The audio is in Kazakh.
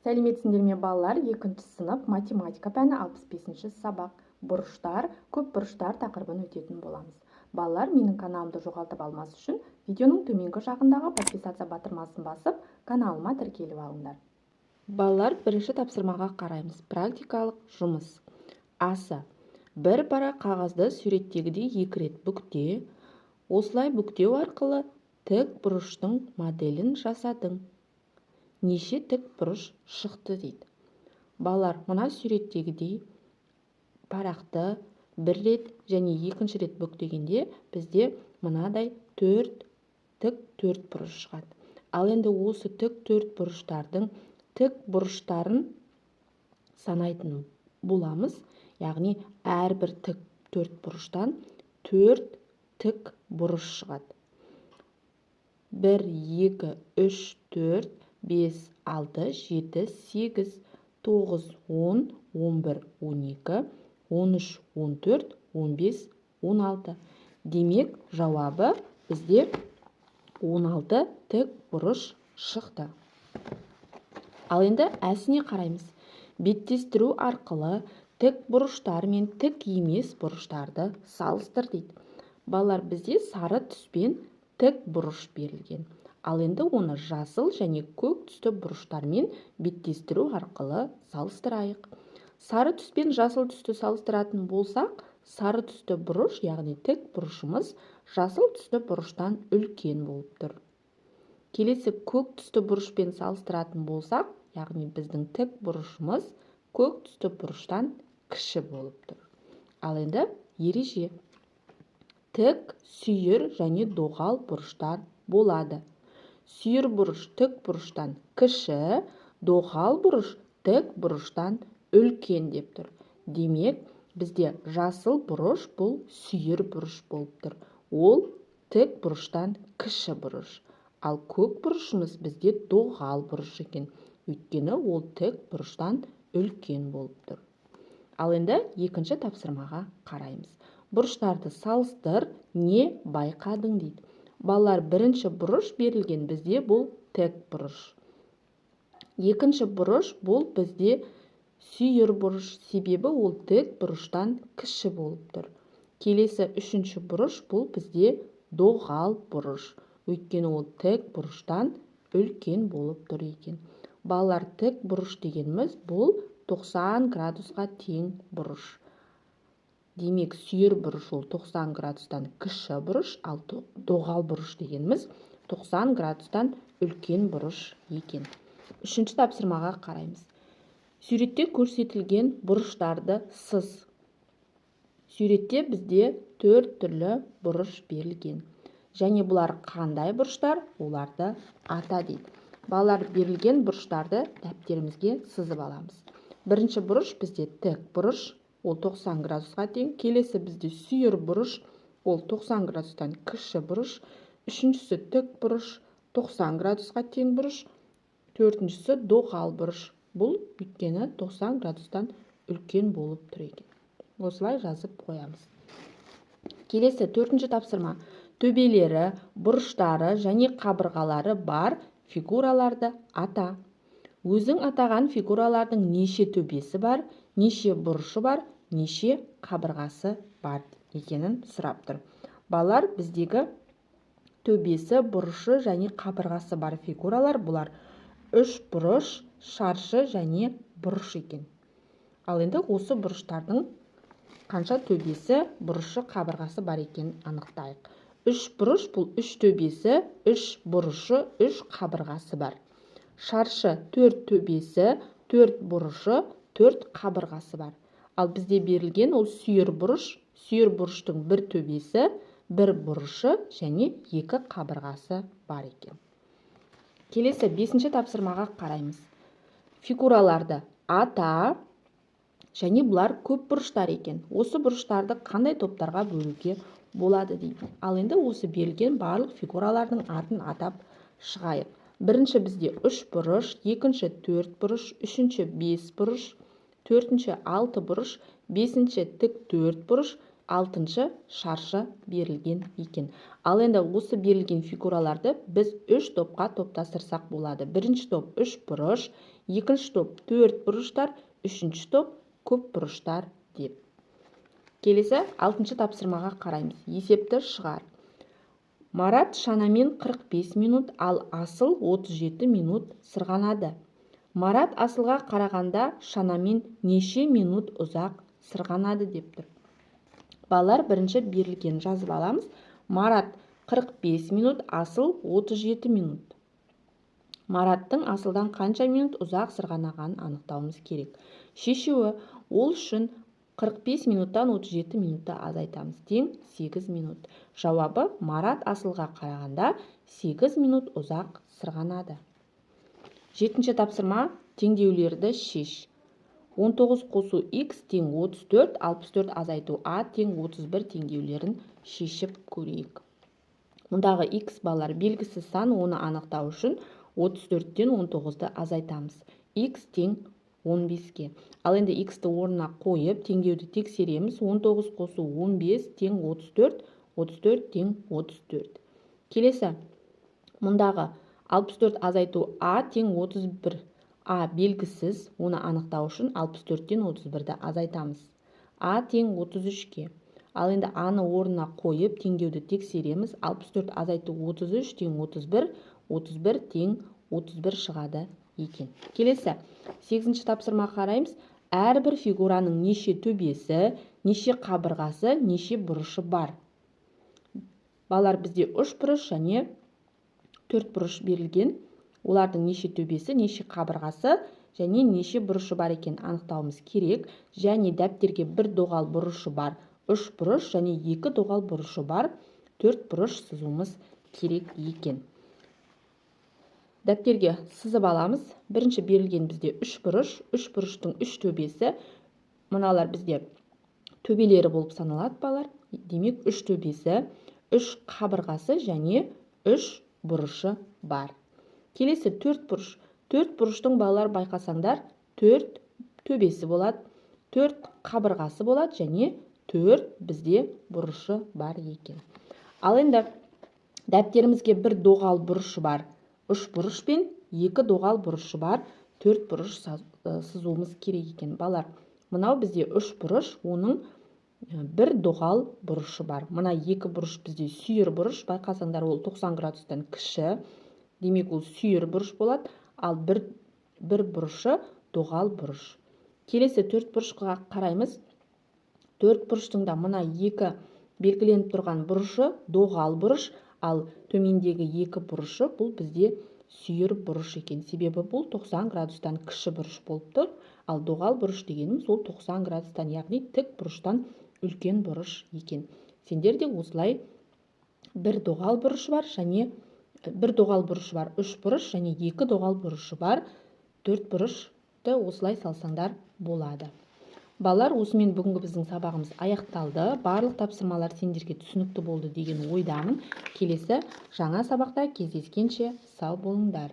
Сәлеметсіңдер ме, балалар! Екінші сынып, математика пәні, 65-ші сабақ, бұрыштар, көп бұрыштар тақырыбын өтетін боламыз. Балалар, менің каналымды жоғалтып алмас үшін видеоның төменгі жағындағы подписаться батырмасын басып, каналыма тіркеліп алыңдар. Балалар, бірінші тапсырмаға қараймыз. Практикалық жұмыс. Асы: бір парақ қағазды суреттегідей екі рет бүкте. Осылай бүктеу арқылы тік бұрыштың моделін жасадың. Неше тік бұрыш шықты дейді. Балалар, мына суреттегідей парақты бір рет және екінші рет бүктегенде бізде мынадай төрт тік төрт бұрыш шығады. Ал енді осы тік төрт бұрыштардың тік бұрыштарын санайтын боламыз, яғни әрбір тік төрт бұрыштан төрт тік бұрыш шығады: бір, екі, үш, төрт, бес, алты, жеті, сегіз, тоғыз, 10, 11, 12, 13, 14, 15, 16. Демек, жауабы бізде 16 тік бұрыш шықты. Ал енді әсіне қараймыз. Беттестіру арқылы тік бұрыштар мен тік емес бұрыштарды салыстыр дейді. Балалар, бізде сары түспен тік бұрыш берілген. Ал енді оны жасыл және көк түсті бұрыштармен беттестіру арқылы салыстырайық. Сары түс пен жасыл түсті салыстыратын болсақ, сары түсті бұрыш, яғни тік бұрышымыз, жасыл түсті бұрыштан үлкен болып тұр. Келесі көк түсті бұрышпен салыстыратын болсақ, яғни біздің тік бұрышымыз көк түсті бұрыштан кіші болып тұр. Ал енді ереже: тік, сүйір және доғал бұрыштар болады. Сүйір бұрыш тік бұрыштан кіші, доғал бұрыш тік бұрыштан үлкен деп тұр. Демек, бізде жасыл бұрыш бұл сүйір бұрыш болып тұр, ол тік бұрыштан кіші бұрыш. Ал көк бұрышымыз бізде доғал бұрыш екен, өйткені ол тік бұрыштан үлкен болып тұр. Ал енді екінші тапсырмаға қараймыз. Бұрыштарды салыстыр, не байқадың дейді. Балалар, бірінші бұрыш берілген бізде, бұл тік бұрыш. Екінші бұрыш бұл бізде сүйір бұрыш, себебі ол тік бұрыштан кіші болып тұр. Келесі үшінші бұрыш бұл бізде доғал бұрыш, өйткені ол тік бұрыштан үлкен болып тұр екен. Балалар, тік бұрыш дегеніміз бұл 90 градусқа тең бұрыш. Демек, сүйір бұрыш ол 90 градустан кіші бұрыш, ал доғал бұрыш дегеніміз 90 градустан үлкен бұрыш екен. Үшінші тапсырмаға қараймыз. Суретте көрсетілген бұрыштарды сыз. Суретте бізде төрт түрлі бұрыш берілген және бұлар қандай бұрыштар, оларды ата дейді. Балалар, берілген бұрыштарды дәптерімізге сызып аламыз. Бірінші бұрыш бізде тік бұрыш, ол 90 градусқа тең. Келесі бізде сүйір бұрыш, ол 90 градустан кіші бұрыш. Үшіншісі тік бұрыш, 90 градусқа тең бұрыш. Төртіншісі доғал бұрыш, бұл өйткені 90 градустан үлкен болып тұр екен. Осылай жазып қоямыз. Келесі төртінші тапсырма: төбелері, бұрыштары және қабырғалары бар фигураларды ата. Өзің атаған фигуралардың неше төбесі бар, неше бұрышы бар, неше қабырғасы бар екенін сұрап тұр. Балалар, біздегі төбесі, бұрышы және қабырғасы бар фигуралар бұлар үш бұрыш, шаршы және бұрыш екен. Ал енді осы бұрыштардың қанша төбесі, бұрышы, қабырғасы бар екенін анықтайық. Үш бұрыш бұл үш төбесі, үш бұрышы, үш қабырғасы бар. Шаршы төрт төбесі, төрт бұрышы, төрт қабырғасы бар. Ал бізде берілген ол сүйір бұрыш. Сүйір бұрыштың бір төбесі, бір бұрышы және екі қабырғасы бар екен. Келесі бесінші тапсырмаға қараймыз. Фигураларды ата және бұлар көп бұрыштар екен. Осы бұрыштарды қандай топтарға бөлуге болады дейді. Ал енді осы берілген барлық фигуралардың атын атап шығайық. Бірінші бізде үш бұрыш, екінші төрт бұрыш, үшінші бес бұрыш, төртінші алты бұрыш, бесінші тік төрт бұрыш, алтыншы шаршы берілген екен. Ал енді осы берілген фигураларды біз үш топқа топтастырсақ болады. Бірінші топ үш бұрыш. Екінші топ төрт бұрыштар, үшінші топ көп бұрыштар деп. Келесі алтыншы тапсырмаға қараймыз. Есепті шығар. Марат шанамен 45 минут, ал Асыл 37 минут сырғанады. Марат Асылға қарағанда шанамен неше минут ұзақ сырғанады деп тұр. Балалар, бірінші берілгенін жазып аламыз. Марат 45 минут, Асыл 37 минут. Мараттың Асылдан қанша минут ұзақ сырғанағанын анықтауымыз керек. Шешуі: ол үшін 45 минуттан 37 минутты азайтамыз, тең 8 минут. Жауабы: Марат Асылға қарағанда 8 минут ұзақ сырғанады. Жетінші тапсырма. Теңдеулерді шеш. 19 қосу х тең 34, 64 азайту а тең 31 теңдеулерін шешіп көрейік. Мұндағы х, балалар, белгісіз сан. Оны анықтау үшін 34-тен 19-ды азайтамыз. Х тең 15-ке. Ал енді х-ті орнына қойып, теңдеуді тексереміз. 19 қосу 15 тең 34, 34 тең 34. Келесі мұндағы 64 азайту а тең 31. А белгісіз, оны анықтау үшін 64-тен 31-ді азайтамыз. А тең 33-ке. Ал енді аны орнына қойып, теңдеуді тексереміз. 64 азайту 33 тең 31, 31 тең 31 шығады екен. Келесі сегізінші тапсырма қараймыз. Әрбір фигураның неше төбесі, неше қабырғасы, неше бұрышы бар? Балалар, бізде үш бұрыш және төрт бұрыш берілген. Олардың неше төбесі, неше қабырғасы және неше бұрышы бар екенін анықтауымыз керек. Және дәптерге бір доғал бұрышы бар үш бұрыш және екі доғал бұрышы бар төрт бұрыш сызуымыз керек екен. Дәптерге сызып аламыз. Бірінші берілген бізде үш бұрыш. Үш бұрыштың үш төбесі, мыналар бізде төбелері болып саналады, балалар. Демек, үш төбесі, үш қабырғасы және үш бұрышы бар. Келесі төрт бұрыш. Төрт бұрыштың, балалар, байқасаңдар, төрт төбесі болады, төрт қабырғасы болады және төрт бізде бұрышы бар екен. Ал енді дәптерімізге бір доғал бұрышы бар үш бұрыш пен екі доғал бұрышы бар төрт бұрыш сызуымыз керек екен. Балалар, мынау бізде үш бұрыш, оның бір доғал бұрышы бар. Мына екі бұрыш бізде сүйір бұрыш. Байқасаңдар, ол 90 градустан кіші, демек, ол сүйір бұрыш болады. Ал бір бұрышы доғал бұрыш. Келесі төрт бұрышқа қараймыз. Төрт бұрыштың да мына екі белгіленіп тұрған бұрышы доғал бұрыш, ал төмендегі екі бұрышы бұл бізде сүйір бұрыш екен. Себебі бұл 90 градустан кіші бұрыш болып тұр. Ал доғал бұрыш дегеніміз ол 90 градустан, яғни тік бұрыштан үлкен бұрыш екен. Сендер де осылай бір доғал бұрышы бар және бір доғал бұрышы бар үш бұрыш және екі доғал бұрышы бар төрт бұрышты осылай салсаңдар болады. Балалар, осымен бүгінгі біздің сабағымыз аяқталды. Барлық тапсырмалар сендерге түсінікті болды деген ойдамын. Келесі жаңа сабақта кездескенше сау болыңдар.